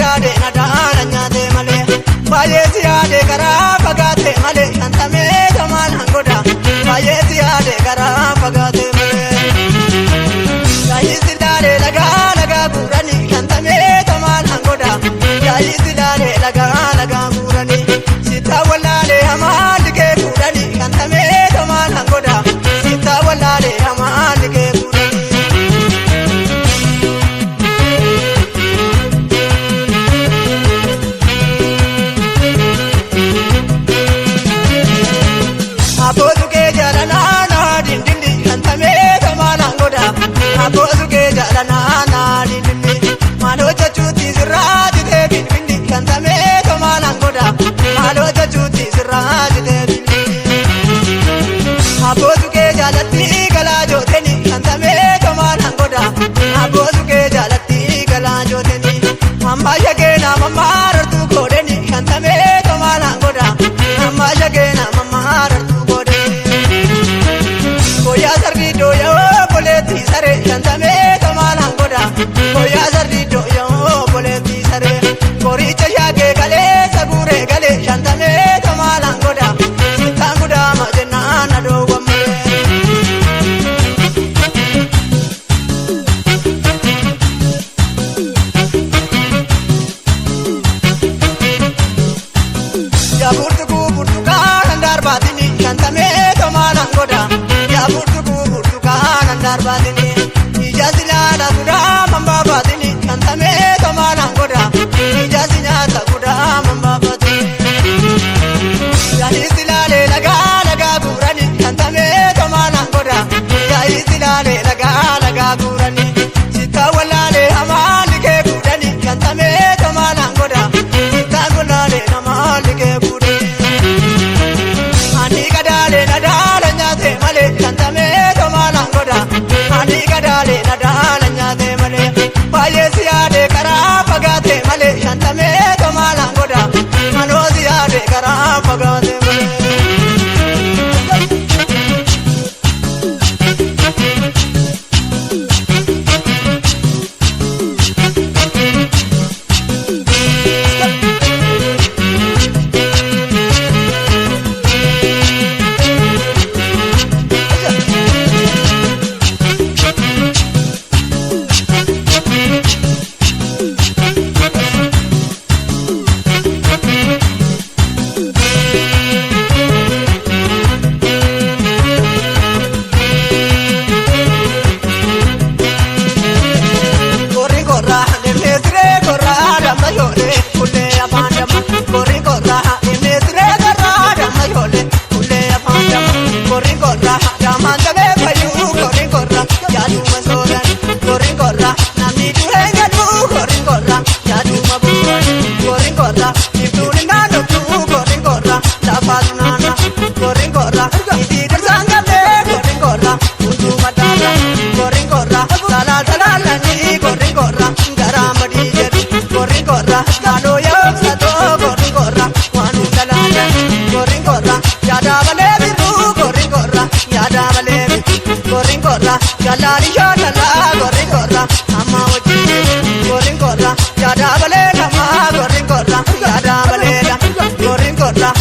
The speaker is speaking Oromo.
yaade nadaala nyaate malee baay'ee si yaade karaa fagaate malee shantamee tomaan hangoda baay'ee si yaade karaa fagaate malee yaayisi laalee lagaa lagaa guuranii shantamee tomaan hangoda yaayisi laalee lagaa lagaa guuranii sitaa walaalee hamaa likee guuranii shantamee tomaan hangoda sitaa walaalee hamaa likee guuranii. Abbootu kee jaalanaa naa dindindi shantamee tomaan hangoda abbootu kee jaalanaa naa dindindi maal hojjechuuti sirraa jitee bilbilli shantamee tomaan hangoda maal hojjechuuti sirraa jitee bilbilli abbootu kee jaalatti galaa jooteni shantamee tomaan hangoda abbootu kee jaalatti galaa jooteni ammaa shagee nama maarartuu godheni shantamee tomaan hangoda ammaa shagee nama maarartuu godheni. Koyaa sarri dooyoo boleetti saree shantamee tomaan hangoda koyaa sarri dooyoo boleetti saree qoricha shaakee galee saguuree galee shantamee tomaan hangoda sittaan gudaama jennaan adoowwan malee. Yaa burtuku burtukaana darbaatini shantamee tomaan hangoda yaa burtuku burtukaana darbaatini ija silaala gudaa mambaabaatini shantamee tomaan hangoda ija si nyaata gudaa mambaabaatini. Yaayisi laalee lagaa lagaa guurani shantamee tomaan hangoda yaayisi laalee lagaa lagaa guurani sitaa walaalee hamaa likee guurani shantamee tomaan hangoda sitaa golaalee namaa likee guurani. Ani gadaalee nadaala nyaate malee shantamee tomaan hangoda ani gadaalee nadaala nyaate malee baay'ee si yaade karaa fagaate malee shantamee tomaan hangoda anoo si yaade karaa fagaate malee. Korri korra deemee korra damma yoolee kullee afaan damma. Korri korra deemee korra damma yoolee kullee afaan damma. Korri korra dammaan damee fayyuu korri korra yaaduma sooran. Korri korra namni du'ee gaduu korri korra yaaduma bu'uuran. Korri korra iftuun hin naannoftuu korri korra lafaatu naanna. Korri korra itti dursaan galtee korri korra hunduu madaala. Korri korra salaal salaalanii korri korra garaa madii jedhu. Korri korra maaloo yaabsatoo korri korra waan hunda laalan. Korri korra yaadaa malee birruu korri korra yaadaa malee birruu. Korri korra jalaali shaakalaa korri korra amma wajjin. Korri korra yaadaa malee lamaa korri korra yaadaa malee lama. Korri korra